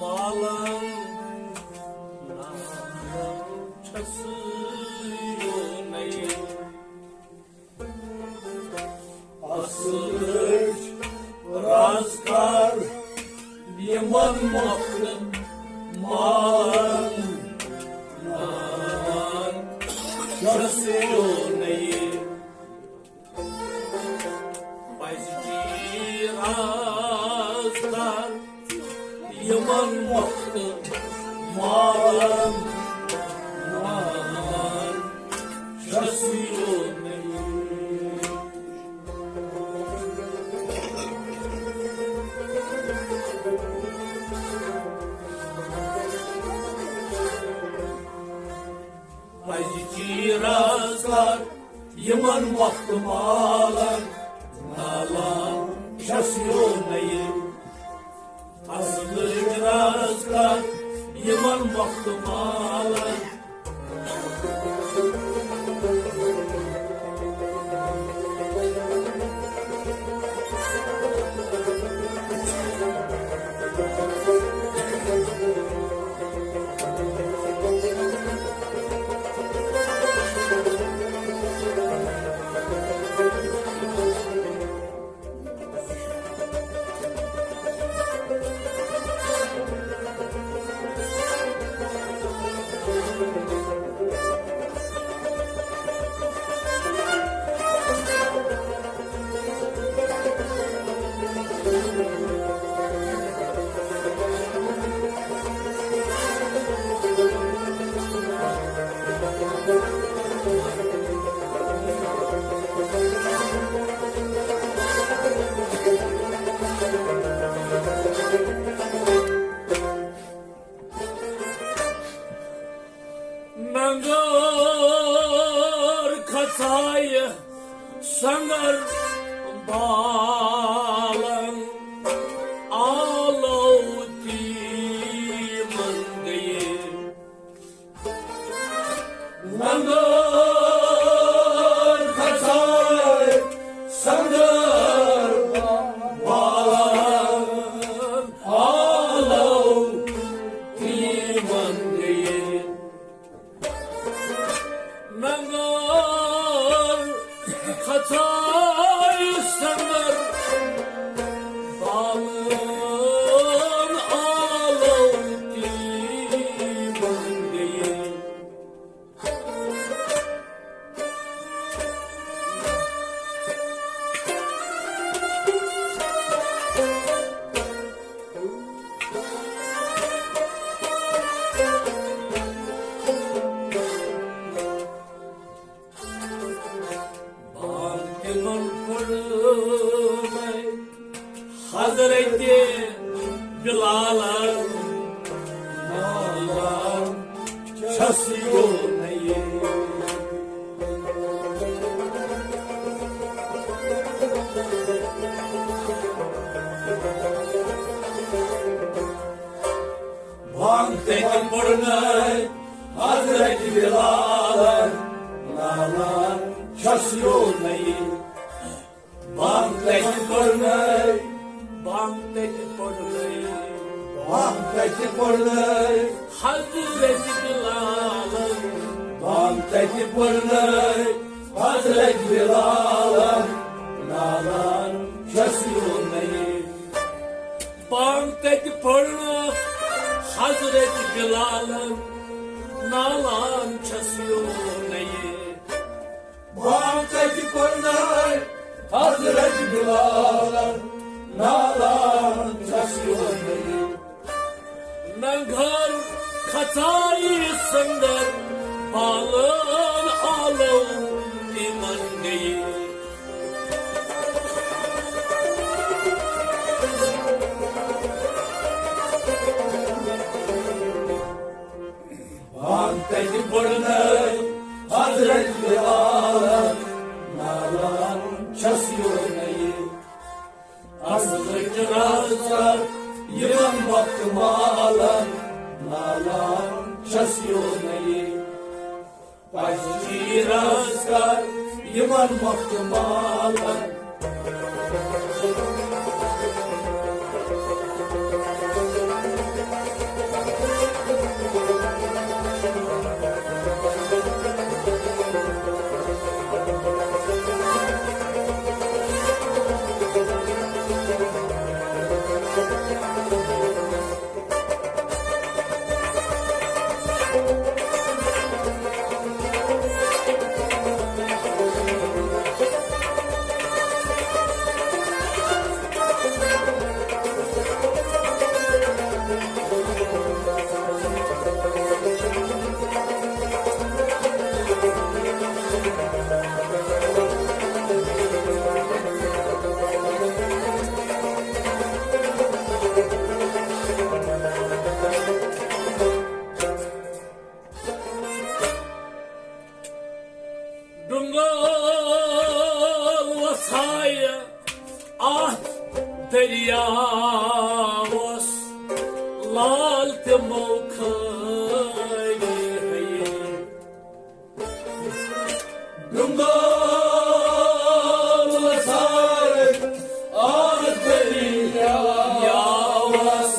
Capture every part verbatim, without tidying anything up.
پالان، نالان چھَس یونَے۔ اصلٕچ رازکار یِمن مۄختہٕ مالن، نالان چھَس یونَے۔ پزی رازدار یِمن مۄختہٕ مالن، نالان چھَس یونَے۔ پزی رازدار یِمن مۄختہٕ مالن، نالان چھَس یونَے۔ اصلٕچ رازدار یِمن مۄختہٕ مالن۔ ننگر کھژایہِ سنگر بالن، آلو تیمن گٔیہِ۔ ننگر کھژایہِ سنگر بالن، آلو تیمن گٔیہِ۔ ننگر کھژایہِ سنگر بالن، آلو تیمن گٔیہِ۔ بانگ تِمن پٔرمَے حضرت بلالن، نالان چھَس یونَے۔ بانگ تَتہِ پٔرمَے حضرت بلالن، نالان چھَس یونَے۔ بانگ تَتہِ پٔرمَے۔ بانگ تَتہِ پٔرمَے۔ بانگ تَتہِ پٔرمَے۔ حضرت بلالن۔ بانگ تَتہِ پٔرمَے۔ حضرت بلالن۔ نالان چھَس یونَے۔ بانگ تَتہِ پٔرمَے۔ حضرت بلالن۔ نالان چھَس یونَے۔ بانگ تَتہِ پٔرمَے حضرت بلالن، نالان چھَس یونَے۔ ننگر کھژایہِ سنگر بالن، آلو تیمن گٔیہِ۔ بانگ تَتہِ پٔرمَے حضرت بلالن، نالان چھَس یونَے۔ اصلٕچ رازدار یِمن وقت مالن، نالان چھَس یونَے۔ پزی رازدار یِمن وقت مالن۔ لال تِمو کھٲری ہیہِ۔ ڈُنٛگہٕ وسارٕ آس دٔریاوس،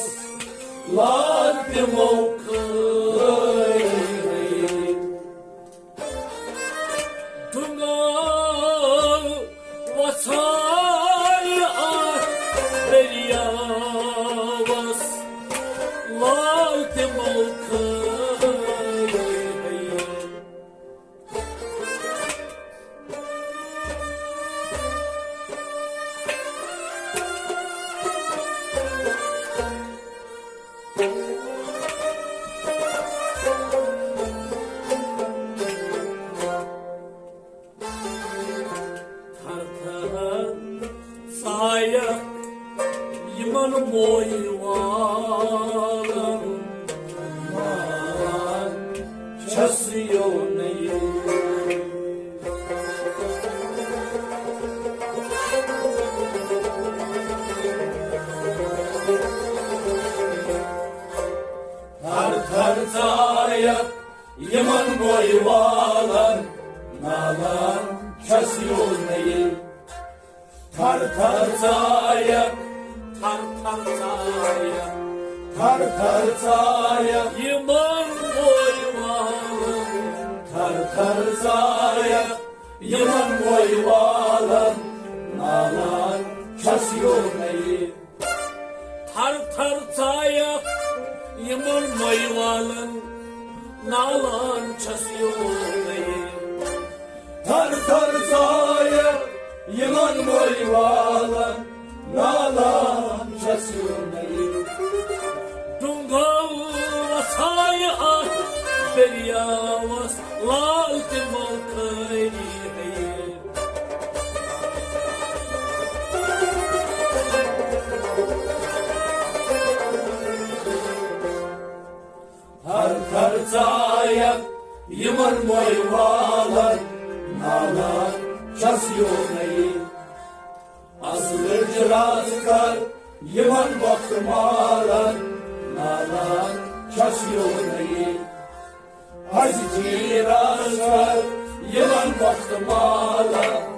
لال تِمو کھٲری ہیہِ۔ ڈُنٛگہٕ وسارٕ آس دٔریاوس، لال تِمو کھٲری ہیہِ۔ تھر تھر ژایکھ یِمن موے والن، والن چھس یونٕے۔ تھر تھر ژایکھ یِمن موے والن، نالان چھس یونٕے۔ تھر تھر ژایکھ، تھر تھر ژایکھ، تھر تھر ژایکھ یِمن موے والن۔ تھر تھر ژایکھ یِمن موے والن، نالان چھس یونٕے۔ تھر تھر ژایکھ یِمن موے والن، نالان چھس یونٕے۔ تھر تھر ژایکھ یِمن موے والن، نالان چھس یونٕے۔ ڈُنٛگہٕ وسایہِ اتھ دٔریاوس، لال تِمو کھٲری ہیہِ۔ تھر تھر ژایکھ یِمن موے والن، نالان چھس یونٕے۔ اصلٕچ رٲچھ کر یِمن وقت مالن، نالان چھس یونٕے۔ اسہِ چیٖرس کر یِمن وقت مالن۔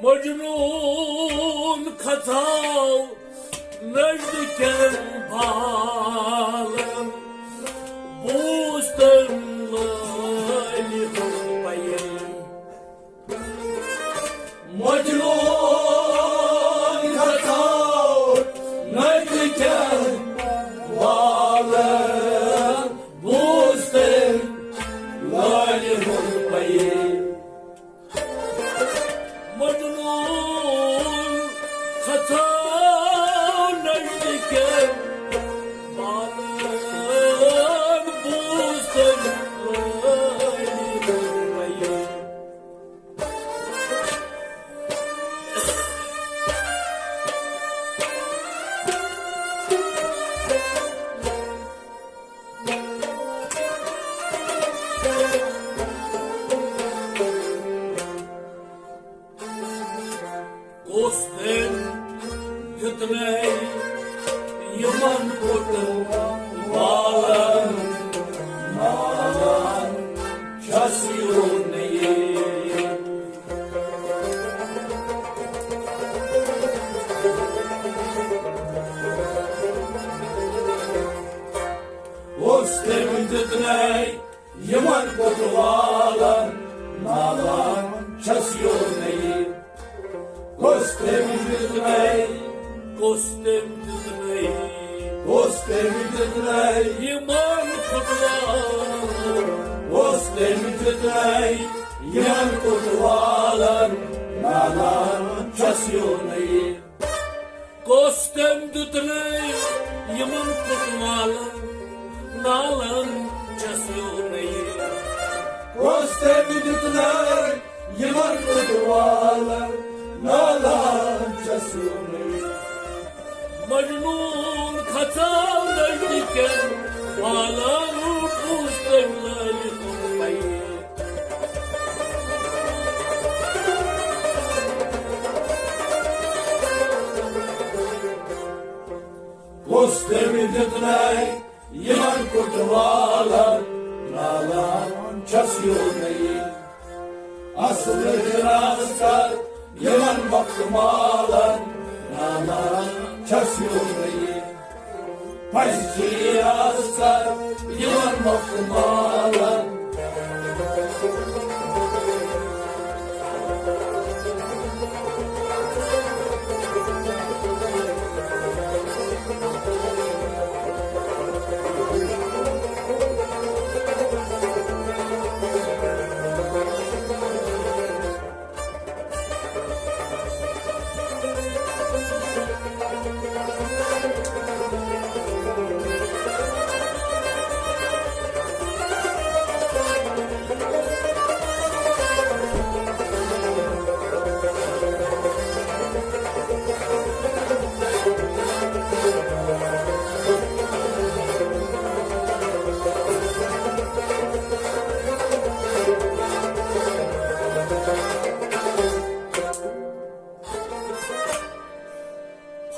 مجنون کھژاو نزدیکٮ۪ن بالن، بوز تٔمۍ لٲلہِ ہُنٛد پیام۔ مجنون کھژاو نزدیکٮ۪ن بالن، بوز تٔمۍ لٲلہِ ہُنٛد پیام۔ مجنون کھژاو نزدیکٮ۪ن کُس تٔمۍ دیُتنَے یِمن کوتوالن، نالان چھَس یونٕے۔ کُس تٔمۍ دیُتنَے؟ کُس تٔمۍ دیُتنَے؟ کُس تٔمۍ دیُتنَے؟ یِمن کوتوالن۔ کُس تٔمۍ دیُتنَے یِمن کوتوالن، نالان چھَس یونٕے۔ کُس تٔمۍ دیُتنَے یِمن کوتوالن، نالان چھَس یونٕے۔ کُس تٔمۍ دیُتنَے یِمن کوتوالن، نالان چھَس یونٕے۔ مجنون کھژاو نزدیٖکن، والان کُس تٔمۍ لٲلہِ تُلنَے۔ کُس تٔمۍ دیُتنَے یِمن کوتوالن، نالان چھَس یونٕے۔ اصلٕچ راز کر یِمن مۄکھٕ مالن، نالان چھَس یونٕے۔ پزِ چھی راز کر یِمن مۄکھٕ مالن۔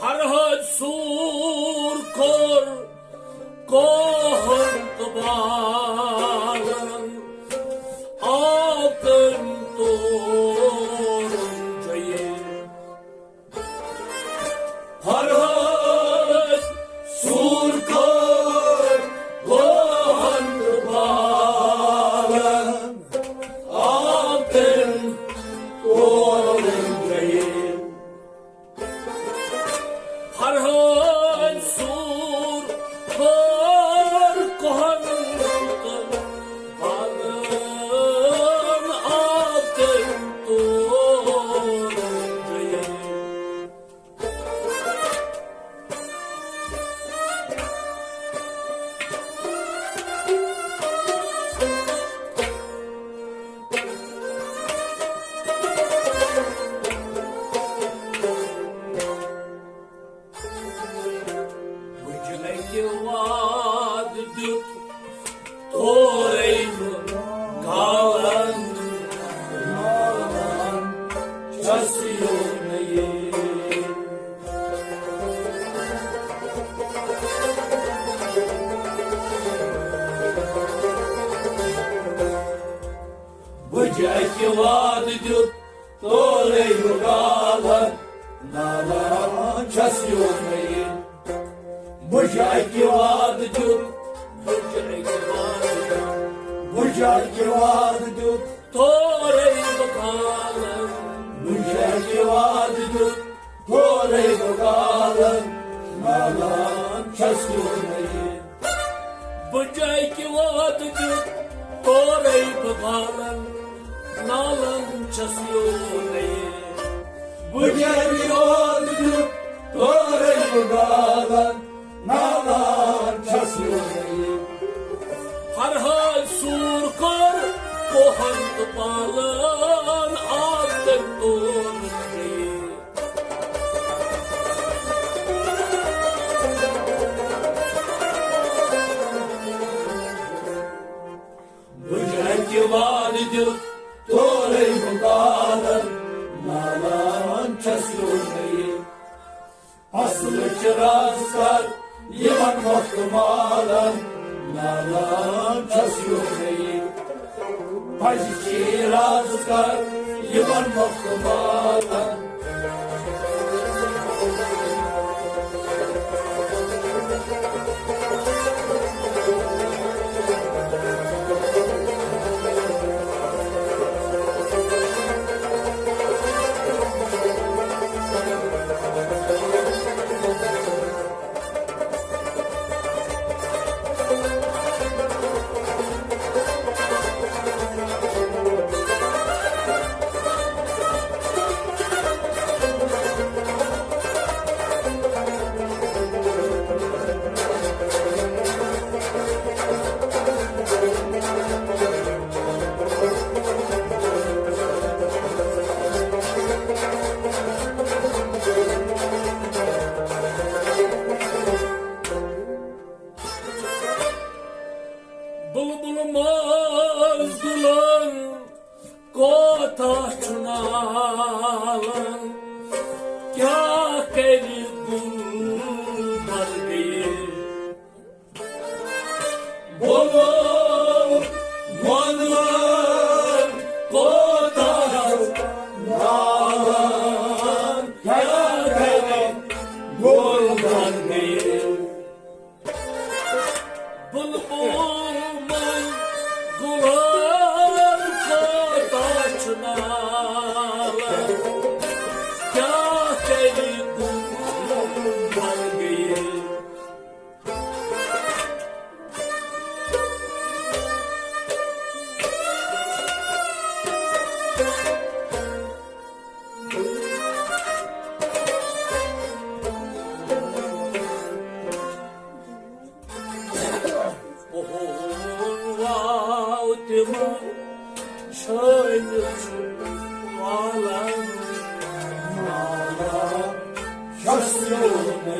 فرہاد سوٗر کوٚر کوہن تہٕ بالن، آو تٔمۍ تورُن جیٚیہِ۔ فرہاد سوٗر کوٚر کوہن تہٕ بالن، آو تٔمۍ تورُن جیٚیہِ۔ فرہاد سوٗر کوٚر کوہن تہٕ بالن، آو تٔمۍ تورُن جیٚیہِ۔ بُجہِ اَکہِ وادٕ دیُت تورے بہٕ گالن، چھَس یونٕے۔ بُجہِ اَکہِ وادٕ دیُت تورے بہٕ گالن، نالان چھَس یونٕے۔ بُجہِ اَکہِ وادٕ دیُت، بُجہِ اَکہِ وادٕ دیُت، بُجہِ اَکہِ وادٕ دیُت تورے بہٕ گالن۔ بُجہِ اَکہِ وادٕ دیُت تورے بہٕ گالن، نالان چھَس یونٕے۔ بُجہِ اَکہِ وادٕ دیُت تورے بہٕ گالن، نالان چھَس یونٕے۔ بُجہِ اَکہِ وادٕ دیُت تورے بہٕ گالن، نالان چھَس یونٕے۔ فرہاد سوٗر کوٚر کوہن تہٕ بالن، آو تٔمۍ تورُن جیٚیہِ۔ بُجہِ اَکہِ وادٕ دیُت تورے بہٕ گالن، نالان چھَس یونٕے۔ اصلٕچ راز کر یِمن مۄکھٕ مالن، نالان چھَس یونٕے۔ پزِ چھی راز کر یِمن مۄکھٕ مالن۔ بلبل ماز گُلن کوتاہ چھُ نالان، کیٛاہ کرِ گُل مرگہِ؟ بلبل ماز گُلن کوتاہ نالان، کیٛاہ کرِ گُل مرگہِ؟ بلبل ماز گُلن کوتاہ چھُ نالان، کیٛاہ کرِ گُل مرگہِ؟ اوہو، واو تِمن چھٲنِتھ چھُ والان، والان چھَس یوٚہَے۔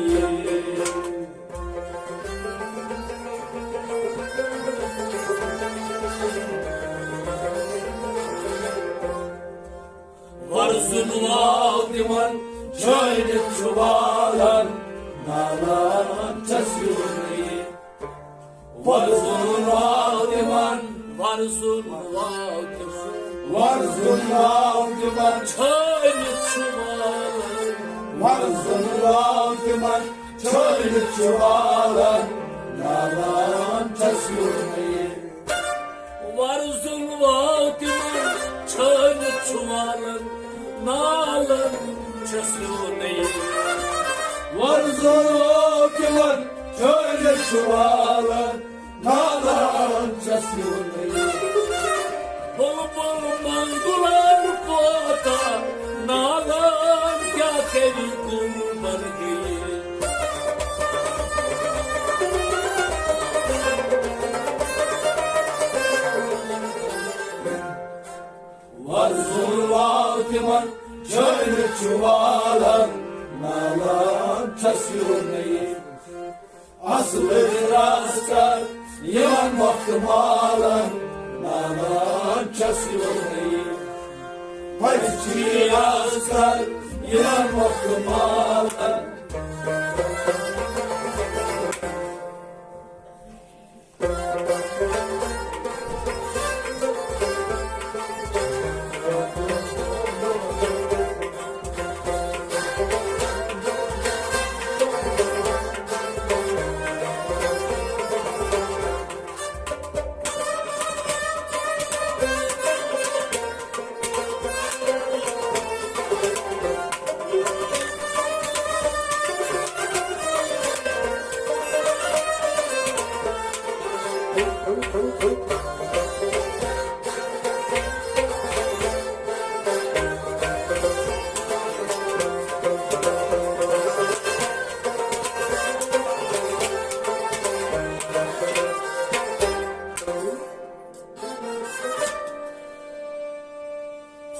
وۄرزُن واو تِمن چھٲنِتھ چھُ والان، نالان چھَس یوٚہَے۔ وۄرزُن واو تِمن، وۄرزُن واو تِمن، وۄرزُن واو تِمن چھٲنِتھ چھُ والان۔ وۄرزُن واو تِمن چھٲنِتھ چھُ والان، نالان چھَس یوٚہَے۔ وۄرزُن واو تِمن چھٲنِتھ چھُ والان، نالان چھَس یوٚہَے۔ وۄرزُن واو تِمن چھٲنِتھ چھُ والان، نالان چھَس یوٚہَے۔ بلبل ماز گُلن کوتاہ نالان، کیٛاہ کرِ گُل مرگہِ؟ وۄرزُن واو تِمن چھٲنِتھ چھُ والان، نالان چھَس یوٚہَے۔ اصلٕچ رٲژ کر یِمن مۄکھٕ مالن، نالان چھَس یوٚہَے۔ پٔزۍ چھِ رٲژ کر یِمن مۄکھٕ مالن۔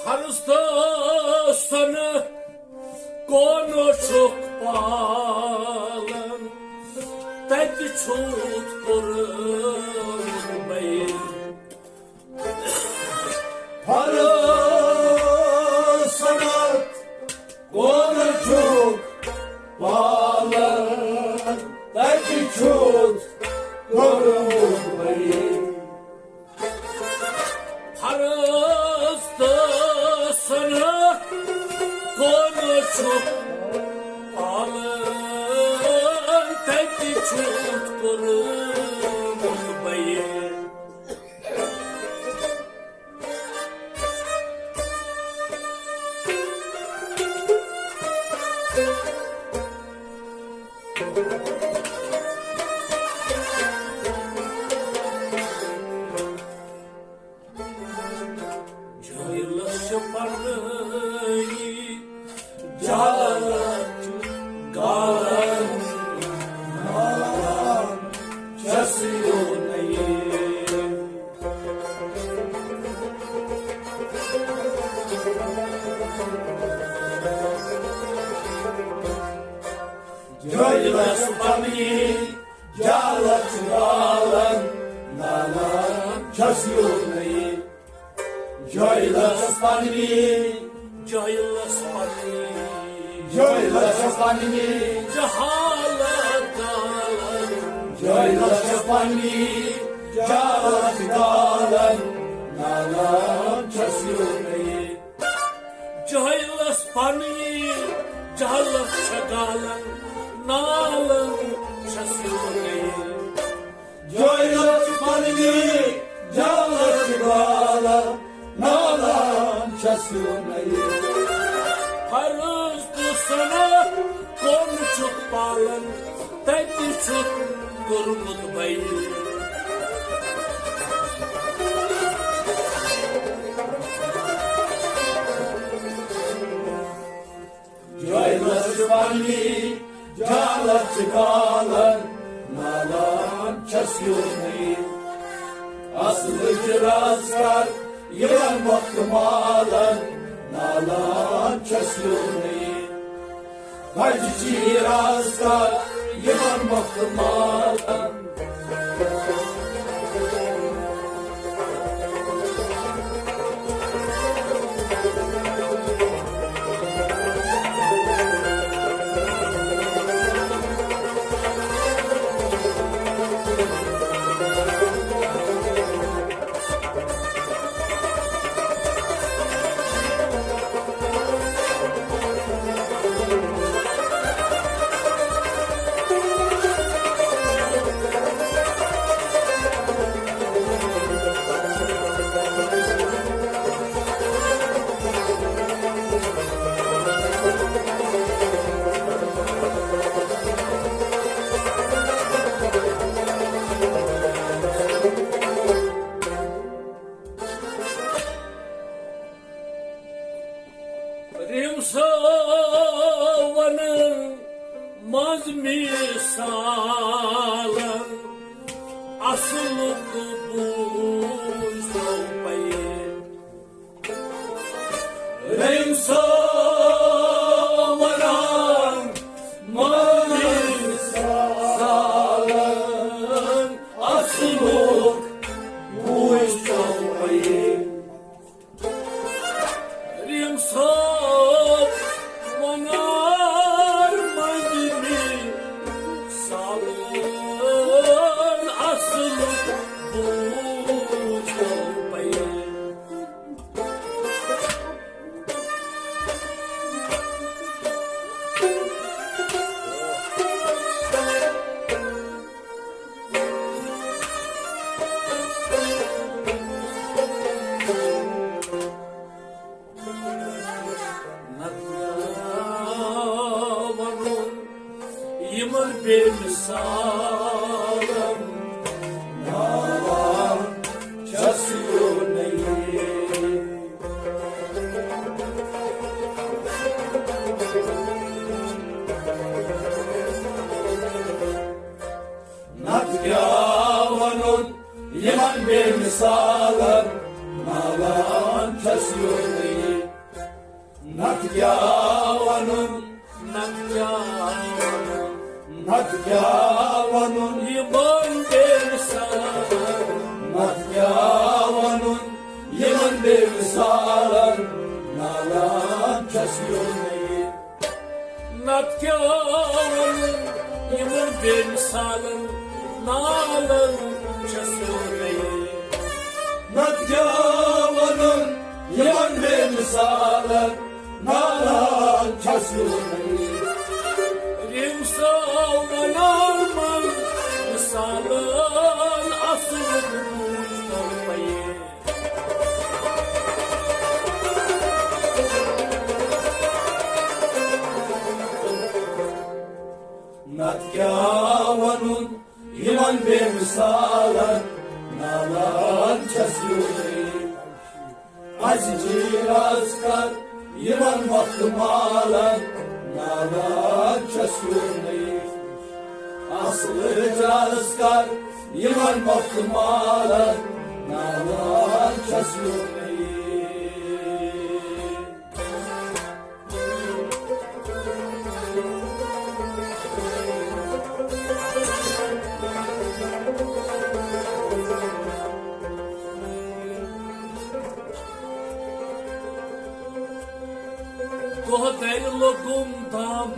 فرض تہٕ سنہٕ کونہٕ چھُکھ پالان، تتہِ چھُتھ کوٚرمُت بیان۔ فرض سنہٕ کونہٕ چھُکھ پالان، تتہِ چھُتھ کوٚرمُت بیان۔ فرض تہٕ سنہٕ کونہٕ چھُکھ پالان، تتہِ چھُتھ کوٚرمُت بیان۔ جاہلس چھِ پرنٲیی جہالت گالن، نالان چھَس یوٚہَے۔ جاہلس پرنٲیی جہالت گالن، نالان چھس یوٗرنٕے۔ جٲہِلس پننی، جٲہِلس پننی، جٲہِلس چھس پننی۔ جہالت گالن، جٲہِلس چھس پننی، جہالت گالن۔ نالان چھس یوٗرنٕے۔ جٲہِلس پننی، جہالت چھِ گالن۔ نالان چھس یوٗرنٕے۔ جٲہِلس پننی، جہالت چھِ گالن۔ نالان چھس یوٗرنٕے۔ فرض تہٕ سُنت کون چھُکھ پالان، تتہِ چھُکھ کوٚرمُت بیان۔ جٲہِلس چھِ پننی، جہالت چھِ گالن۔ نالان چھس یوٗرنٕے۔ اصلٕچ راز کر یِمن وقت مالن۔ نالان چھس یوٗرنٕے۔ بجہِ چی راز کر یِمن وقت مالن۔ رحم صٲبن منٛز مثالن اصلُک بوٗزتو پیہِ۔ رحم صٲبن منٛز مثالن اصلُک بوٗزتو پیہِ۔ رحم صٲب ونان منٛز مثالن اصلُک بوٗزتو پیہِ۔ نتہٕ کیٛاہ ونُن یِمن بے مثالن، نالان چھس یوٗرنٕے۔ نتہٕ کیٛاہ ونُن یِمن بے مثالن، نالان چھس یوٗرنٕے۔ نتہٕ کیٛاہ ونُن، نتہٕ کیٛاہ ونُن، نتہٕ کیٛاہ ونُن یِمن بے مثالن، نتہٕ کیٛاہ ونُن یِمن بے مثالن، نالان چھس یوٗرنٕے۔ نتہٕ کیٛاہ ونُن یِمن بے مثالن، نالان چھس یوٗرنٕے۔ نتہٕ کیٛاہ ونُن یِمن بے مثالن، نالان چھس یوٗرنٕے۔ رحم صٲب ونان منٛز مثالن اصل بوٗزتو پیہِ۔ نتہٕ کیٛاہ ونُن یِمن بے مثالن، نالان چھس یوٗرنٕے۔ اصلٕچ راز کر یِمن وقت مالن، نالان چھس یوٗرنٕے۔ اصلٕچ راز کر یِمن وقت مالن، نالان چھس یوٗرنٕے۔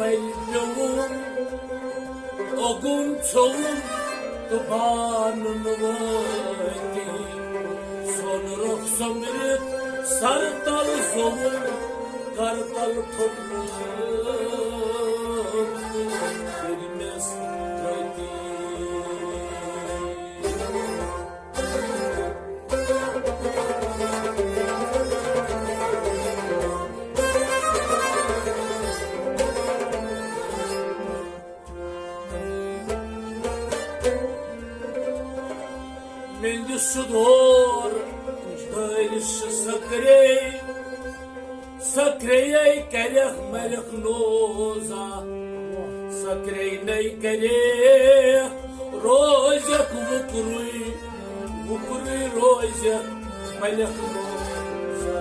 پیوٚوُم، اوٚگُن ژھیوٚوُم تہٕ بانہٕ نہٕ وٲتی۔ سۄن رۄخ سۄمبرِتھ سر تل زووُم، کر تل پھوٚٹنووُم تہٕ کٔرمس رٲتی۔ مےٚ دِ سُہ دور دٲرِس سکرے، سکرے کرکھ ملک نوزا، سکرے نَے کرکھ روزکھ وُکرُے، وُکرُے روزکھ ملک نوزا۔